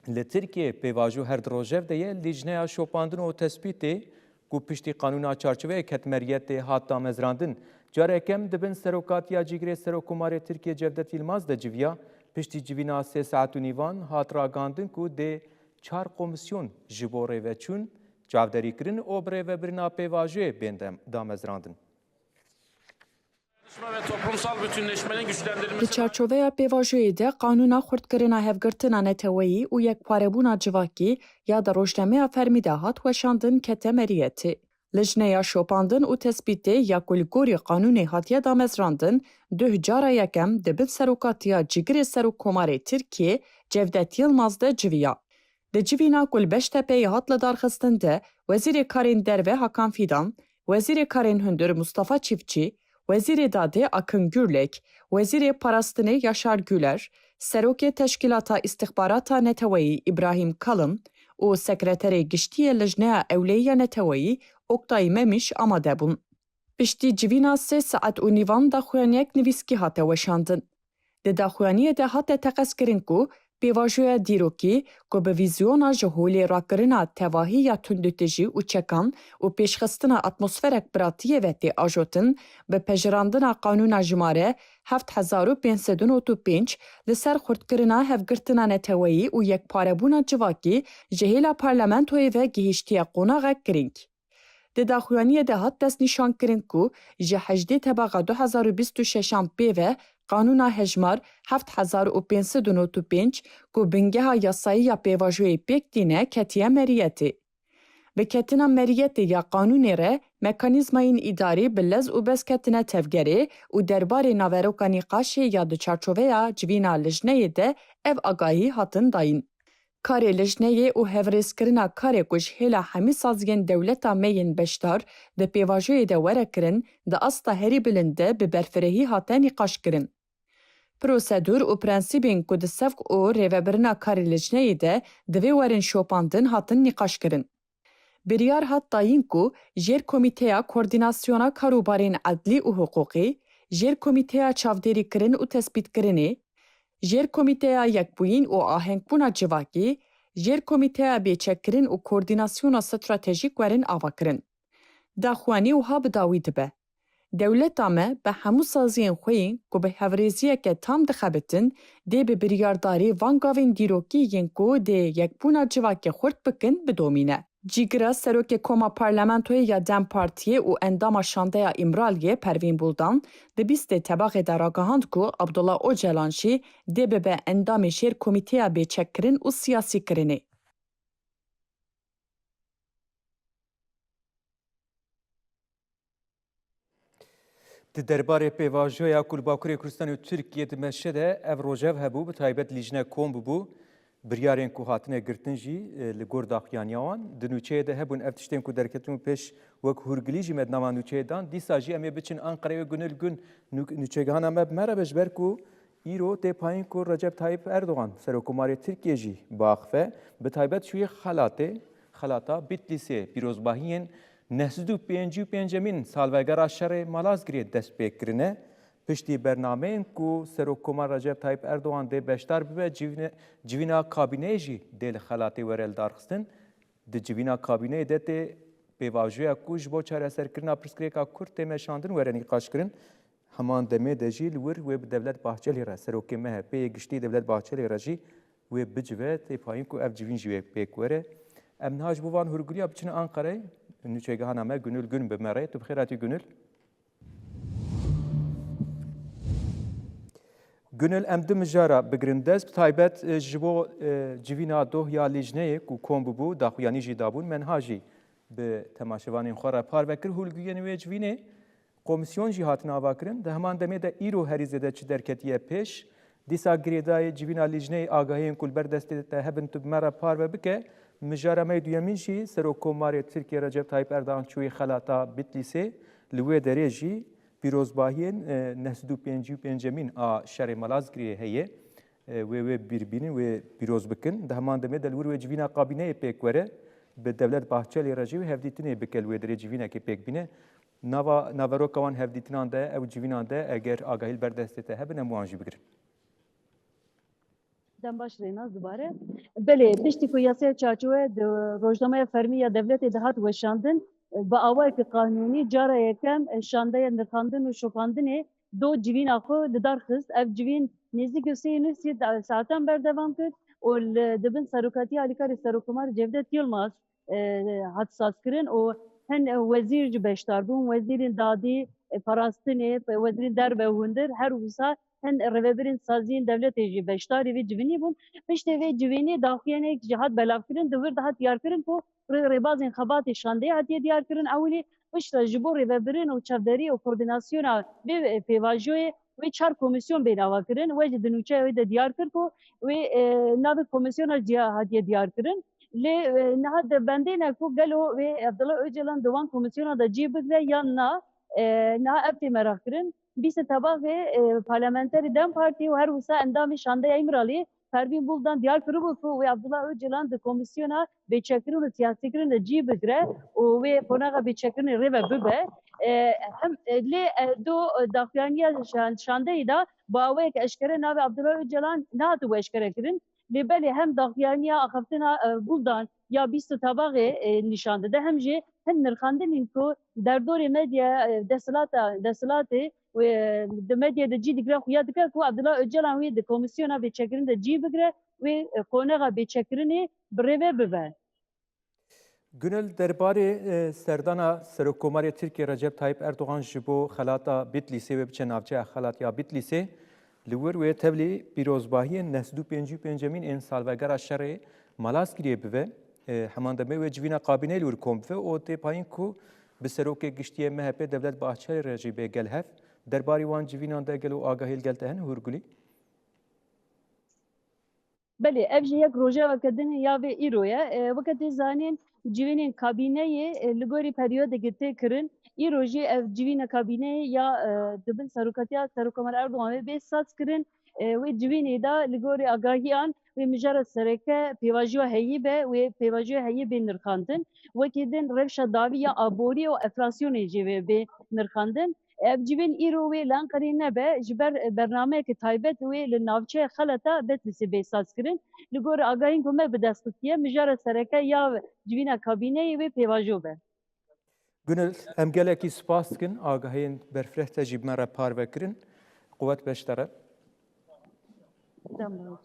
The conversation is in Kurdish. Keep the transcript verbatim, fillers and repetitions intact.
Li Tirkiyê pêvajo her di rojev de ye, Lîjneya Şopandin û Tespîtê ku piştî qanûna çarçoveyê ket meriyetê hat damezrandin. Cara yekem di bin serokatiya cîgirê Serokkomarê Tirkiyê Cevdet Yilmaz de civiya. Piştî civîna sê saet û nîvan hat ragandin ku dê çar komîsyon ji bo rêveçûn, çavderîkirin û bi rêvebirina pêvajoyê bên dem-, damezrandin. Dayanışma ve toplumsal bütünleşmenin güçlendirilmesi. Di çarçoveya pêvajoyê de qanûna xurtkirina hevgirtina neteweyî û yekparebûna civakî ya di rojnameya fermî de hat weşandin kete meriyetê. Lijneya Şopandin û Tespîtê ya ku li gorî qanûnê hatiye damezrandin, duh cara yekem di bin serokatiya cîgirê Serokkomarê Tirkiyê Cevdet Yilmaz de civiya. Di civîna ku li Beştepeyê hat lidarxistin de Wezîrê Karên Derve Hakan Fîdan, Wezîrê Karên Hundir Mustafa Çiftçî, Wezîrê Dadê Akın Gürlek, Wezîrê Parastinê Yaşar Güler, Serokê Teşkîlata Îstixbarata Neteweyî Îbrahîm Kalin û Sekreterê Giştî yê Lijneya Ewleyiya Neteweyî Oktay Memiş amade bûn. Piştî civîna sê saet û nîvan daxuyaniyek nivîskî hate weşandin. Di daxuyaniyê de hate teqezkirin ku pêvajoya dîrokî ku bi vîzyona ji holê rakirina tevahî ya tundûtijî û çekan û pêşxistina atmosferek biratiyê ve tê ajotin, bi pejirandina qanûna jimare heft hezar û pênc sed û nod û pênc li ser xurtkirina hevgirtina neteweyî û yekparebûna civakî ji hêla parlamentoyê ve gihîştiye qonaxek girîng. Di daxuyaniyê de hat destnîşankirin ku ji hejdê tebaxa du hezar û bîst û şeşan pê ve qanûna hejmar heft hezar û pênc sed û nod û pênc ku bingeha yasayî ya pêvajoyê pêk tîne ketiye meriyetê. Bi ketina meriyetê ya qanûnê re mekanîzmayên îdarî bi lez û bez ketine tevgerê û derbarê naveroka nîqaşê ya di çarçoveya civîna lijneyê de ev agahî hatin dayîn. Karê lijneyê û hevrêzkirina karê ku ji hêla hemî saziyên dewleta me yên beşdar di pêvajoyê de were kirin, di asta herî bilind de bi berfirehî hate nîqaşkirin. Prosedûr û prensîbên ku di sevk û rêvebirina karê lijneyê de divê werin şopandin hatin nîqaşkirin. Biryar hat dayîn ku Jêrkomîteya Koordînasyona Karûbarên Edlî û Hiqûqî, Jêrkomîteya Çavdêrîkirin û Tespîtkirinê, Jêrkomîteya Yekbûyîn û Ahengbûna Civakî, Jêrkomîteya Bêçekkirin û Koordînasyona Stratejîk werin avakirin. Daxuyanî wiha bi dawî dibe. Dewleta me bi hemû saziyên xwe yên ku bi hevrêziyeke tam dixebitin, dê bi biryardarî van gavên dîrokî yên ku dê yekbûna civakê xurt bikin, bidomîne. Cîgira Serokê Koma Parlamentoyê ya dem Partiyê û endama Şandeya Îmraliyê Pervîn Buldan di bîstê Tebaxê de ragihand ku Abdullah Ocalan jî dê bibe endamê Jêrkomîteya Bêçekkirin û Siyasîkirinê. Di derbarê pêvajoya ku li Bakurê Kurdistanê û Tirkiyê dimeşe de ev rojev hebû, bi taybet lîjne kom bûbû, biryarên ku hatine girtin jî, e, li gor daxuyaniya wan. Di nûçeyê de hebûn ev tiştên ku derketin û pêş wek hûrgilî jî me di nava nûçeyê dan. Dîsa jî em ê biçin Anqereyê, Gönül Gün nû-, nûçegihana me bi me re be, ji ber ku îro tê payîn ku Recep Tayyip Erdogan, Serokkomarê Tirkiyê jî biaxife. Bi taybet ji wî xelatê, xelata Bitlîsê, pîrozbahiyên neh sed û pêncî û pêncemîn salvegera şerê Malazgirê dest pê kirine. Piştî bernameyên ku Serokkomar Recep Tayyip Erdogan dê beşdar bibe, civîne-, civîna kabîneyê jî dê li xelatê were lidarxistin. Di civîna kabîneyê de tê pêvajoya ku ji bo çareserkirina pirsgirêka Kurd tê meşandin were nîqaşkirin. Heman demê de jî li wir wê bi Devlet Bahçelî re, serokê M H P'ê yê giştî Devlet Bahçelî re jî wê bicive, tê payîn ku ev civîn jî wê pêk were. Em niha ji bo van hûrgiliya biçin Anqereyê, nûçegihana me Gönül Gün bi me re ye. Tu bi xêr hatî Gönül. Gönül, em du mijara bigirin dest, bi taybet, e, ji bo, e, civîna doh ya lîjneyê ku kom bûbû, daxuyanî jî dabûn, me niha jî bi temaşevanên xwe re parve kir. Hûlgiyên wê civînê komîsyon jî hatin avakirin. Di heman demê de îro herî zêde çi derketiye pêş? Dîsa girêdayî civîna lîjneyê, agahiyên ku li ber destê te hebin, tu bi me re parve bike. Mijara me yê duyemîn jî Serokkomarê Tirkiyê Recep Tayyip Erdogan çûyî xelata Bitlîsê. Li wê derê jî pîrozbahiyên, e, neh sed û pêncî û pêncemîn a şerê Malazgirê heye. E, wê, wê bîr bînin, wê pîroz bikin. Di heman demê de li wir wê civîna kabîneyê pêk were, bi Devlet Bahçelî re jî wê hevdîtinê bike, li wê derê civînekê pêk bîne. Nava, naveroka wan hevdîtinan de, ew civînan de, eger agahî li ber destê te hebin, em wan jî bigirin. Dem baş Rênas dubare. Belê, piştî ku yasaya çarçowe di rojnameya fermî ya dewletê de hat weşandin, bi awayeke qanûnî cara yekem şandeya nirxandin û şopandinê do civîna xwe li dar xist. Ev civîn nêzîkî sê û nîv saetan berdewam kir û li, di bin serokatiya alîkarê Serokkomarê Cevdet Yilmaz, e, hat sazkirin û hin wezîr jî beşdar bûn, wezîrên dadî, e, parastinê, wezîrên derve û hundir, her wisa hin rêvebirên saziyên dewletê jî beşdarî vê civînê bûn. Piştê vê civînê daxuyaniyek jî hat belavkirin, di wir de hat diyarkirin ku rê-, rêbazên xebatê şandeyê hatiye diyarkirin ewilî, piştre ji bo rêvebirin û çavderî û koordînasyona vê, e, pêvajoyê wê çar komîsyon bên avakirin. We jî di nûçeya wê de diyar kir ku wê, e, navê komîsyona ciya hatiye diyar kirin. Lê, e, niha di bendê ne ku gelo wê Abdullah Öcalan di wan komîsyona de cî bigre yan na, e, niha ev tê meraq kirin. Bîst tebaxê, e, parlamenterê dem Partî û her wisa endamê şandeya Îmraliyê Pervîn Buldan diyar kiribû ku wê Abdullah Öcalan di komîsyona bêçekirin û siyasîkirin de cî bigre û wê qonaxa bêçekirinê rê ve bibe. E, hem, e, lê, e, do, e, daxuyaniya şan-, şandeyê de bi awayeke eşkere navê Abdullah Öcalan nehatibe eşkerekirin. Lê belê hem daxuyaniya axaftina, e, Buldan ya bîst û tebaxê, e, nîşan dide, hem jî hin nirxandinên ku derdorê medya, e, desthilata, desthilatê wê, e, di medyayê de cî digre xuya dike ku Abdullah Öcalan wê di komîsyona bêçekirin de cî bigre, wê, e, qonaxa bêçekirinê bi rê ve bibe. Gunel, derbarê, e, serdana Serokkomarê Tirkiyê Recep Tayyip Erdogan ji bo xelata Bitlîsê wê biçe navçeya xelat ya Bitlîsê, li wir wê tevlî pîrozbahiyên neh sed û pêncî û pêncemîn ên salvegera şerê Malazgiriyê bibe. E, heman demê wê civîna kabîneyê li wir kom bibe û tê payîn ku bi serokê giştî yê M H P Devlet Bahçelî re jî bê gel hev. Derbarî wan civînan de gelo agahî li gel te hene Hûrgulî? Belê, ev jî yek rojeveke din ya vê îro ye. E, weke tê zanîn, civînên kabîneyê, e, li gorî periyodekê tê kirin. Îro jî ev civîna kabîneyê ya, e, di bin serokatiya Serokkomar Erdogan wê bê saz kirin. E, wê civînê de li gorî agahiyan wê mijara sereke pêvajoya heyî be, wê pêvajoya heyî bê nirxandin. Wekî din rewşa dawî ya aborî û enflasyonê jî wê bê nirxandin. Ev civîn îro wê li Enqerê nebe, ji ber bernameyeke taybet wê li navçeya xelata Betlîsê bê sazkirin. Li gor agahiyên ku me bi dest xistiye, mijara sereke ya civîna kabîneyê wê pêvajo be. Gunil, em gelekî spas dikin, agahiyên berfireh te jî bi me re parve kirin. Quwet beş te re. Dem baş.